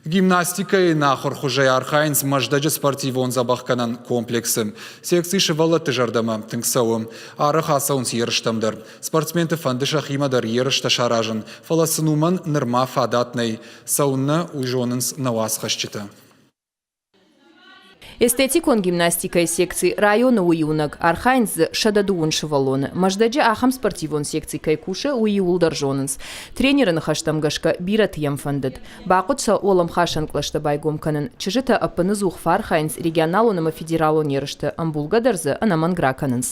Гимнастикӕйы нахуыр хуызӕй архайынц Мӕздӕджы спортивон дзӕбӕхгӕнӕн комплексы. Секци сывӕллӕтты зӕрдӕмӕ тынг цӕуы. Арӕх ацӕуынц ерыстӕм дӕр. Спортсменты фӕнды сӕхимӕ дӕр ерыстӕ саразын, фӕлӕ сын уымӕн нырма фадат нӕй. Цӕуыннӕ, уый зонынц нӕ уацхӕсджытӕ. Эстетикон гимнастикӕйы секци районы у иунӕг, архайынц дзы 110 сывӕллоны. Мӕздӕджы ахӕм спортивон секци кӕй кусы, уый иууылдӕр зонынц. Тренеры ныхӕстӕм гӕсгӕ, бирӕты йӕм фӕндыд. Бахъуыд сӕ уӕлӕмхасӕн кълӕстӕ байгом кӕнын. Чызджытӕ ӕппыныдзух фӕархайынц регионалон ӕмӕ федералон ерысты, ӕмбулгӕ дӕр дзы ӕнӕмӕнг ракӕнынц.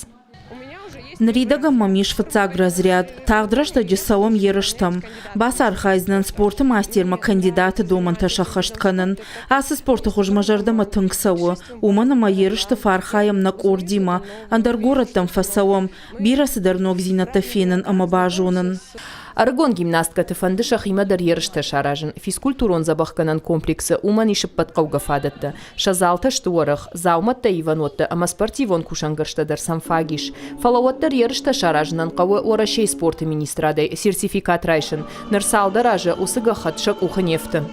Ныридӕгӕн мӕм ис фыццаг разряд. Тагъд рӕстӕджы цӕуӕм ерыстӕм. Бацархайдзынӕн спорты мастермӕ кандидаты домӕнтӕ сӕххӕст кӕнын. Ацы спорты хуыз мӕ зӕрдӕмӕ тынг цӕуы, уымӕн ӕмӕ ерысты фӕархайӕм нӕ къордимӕ, ӕндӕр горӕттӕм фӕцӕуӕм, бирӕ цыдӕр ногдзинӕдтӕ фенын ӕмӕ базонын. Ӕрыгон гимнасткӕты фӕнды сӕхимӕ дӕр ерыстӕ саразын. Физкультурон-дзӕбӕхгӕнӕн комплексы уымӕн ис ӕппӕт хъӕугӕ фадӕттӕ. Сӕ залтӕ сты уӕрӕх, дзаумӕттӕ ивӕнуӕттӕ ӕмӕ спортивон кусӕнгӕрзтӕ дӕр сӕм фаг ис. Фӕлӕ уӕддӕр ерыстӕ саразынӕн хъӕуы Уӕрӕсейы спорты министрадӕй сертификат райсын. Ныр цалдӕр азы уыцы гӕххӕтт сӕ къухы не фты.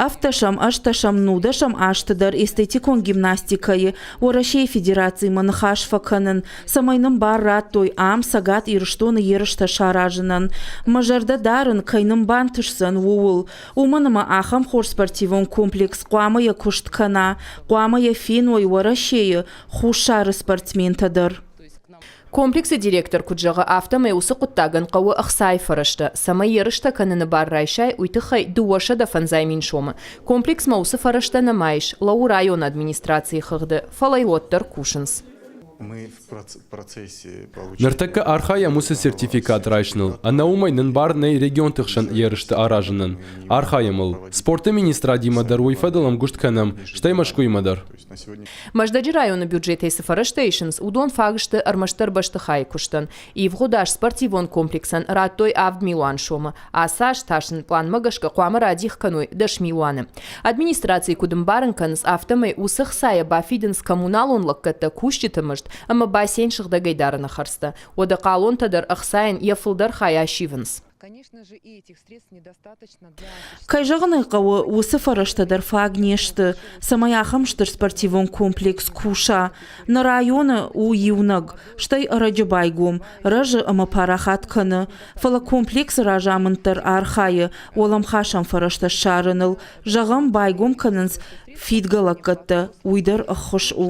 Ӕвддӕсӕм, ӕстдӕсӕм, нудӕсӕм азты дӕр эстетикон гимнастикӕйы Уӕрӕсейы Федерациимӕ ныхас фӕкӕнын, цӕмӕй нын бар радтой ам Цӕгат Ирыстоны ерыстӕ саразынӕн. Мӕ зӕрдӕ дарын, кӕй нын бантысдзӕн, ууыл. Уымӕн ӕмӕ ахӕм хорз спортивон комплекс хъуамӕ йӕ куыст кӕна, хъуамӕ йӕ феной Уӕрӕсейы, Хуссары спортсментӕ дӕр. Комплексы директор куыд зӕгъы, афтӕмӕй уыцы хъуыддагӕн хъӕуы ӕхцайы фӕрӕзтӕ, цӕмӕй ерыстӕ кӕныны бар райсай, уый тыххӕй 250 000 сомы. Комплексмӕ уыцы фӕрӕзтӕ нӕма ис, лӕууы районы администрацийы хыгъды, фӕлӕ йыл уӕддӕр кусынц. Ныртӕккӕ архайӕм уыцы сертификат райсыныл. Ӕнӕ уымӕй нын бар нӕй регионты хсӕн ерысты аразынӕн. Архайӕм ыл. Спорты министрадимӕ дӕр уый фӕдыл ӕмгуыст кӕнӕм, стӕй Мӕскуыимӕ дӕр. Мӕздӕджы районы бюджетӕй цы фӕрӕзтӕ исынц, уыдон фаг сты ӕрмӕстдӕр бӕстыхайы куыстӕн. Ивгъуыд аз спортивон комплексӕн радтой 7 милуан сомы. Ацы аз та сын пъланмӕ гӕсгӕ хъуамӕ радих кӕной 10 милуаны. Администрацийы куыд ӕмбарын кӕнынц, афтӕмӕй уыцы хцайӕ бафидынц коммуналон лӕггӕдтӕ, кусджыты мызд ӕмӕ бассейн сыгъдӕгӕй дарыны хӕрдзтӕ. Уӕдӕ хъалонтӕ дӕр ӕхцайӕн йӕ фылдӕр хай ассивынц. Кӕй зӕгъын ӕй хъӕуы, уыцы фӕрӕзтӕ дӕр фаг не сты, цӕмӕй ахӕм стыр спортивон комплекс куса. Нӕ районы у иунӕг, стӕй ӕрӕджы байгом, рӕзы ӕмӕ парахат кӕны. Фӕлӕ комплексы разамынд дӕр архайы уӕлӕмхасӕн фӕрӕзтӕ ссарыныл. Зӕгъӕм, байгом кӕнынц фидгӕ лӕггӕдтӕ, уый дӕр ӕххуыс у.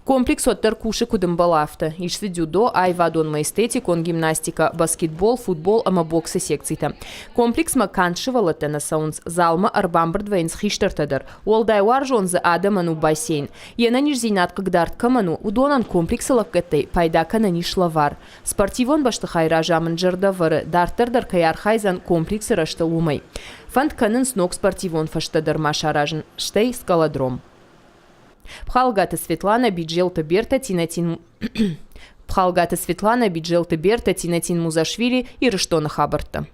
Комплекс уӕддӕр кусы куыд ӕмбӕлы, афтӕ. Ис дзы дзюдо, аивадон-эстетикон гимнастикӕ, баскетбол, футбол ӕмӕ боксы секцитӕ. Комплексмӕ канд сывӕллӕттӕ нӕ цӕуынц, залмӕ ӕрбамбырд вӕййынц хистӕртӕ дӕр. Уӕлдай уарзон дзы адӕмӕн у бассейн. Йе нӕниздзинад хъыгдард кӕмӕн у, уыдонӕн комплексы лӕггӕдтӕй пайда кӕнӕн ис лӕвар. Спортивон бӕстыхайы разамынд зӕрдӕ ӕвӕры, дарддӕр дӕр кӕй архайдзӕн комплексы рӕзтыл, уымӕй. Фӕнд кӕнынц ног спортивон фӕзтӕ дӕр ма саразын, стӕй скалодром. Пхалгаты Светлана, Биджелты Берта, Тинатин Пхалгаты Светлана, Биджелты Берта, Тинатин Музашвили, Ирыстоны хабӕрттӕ.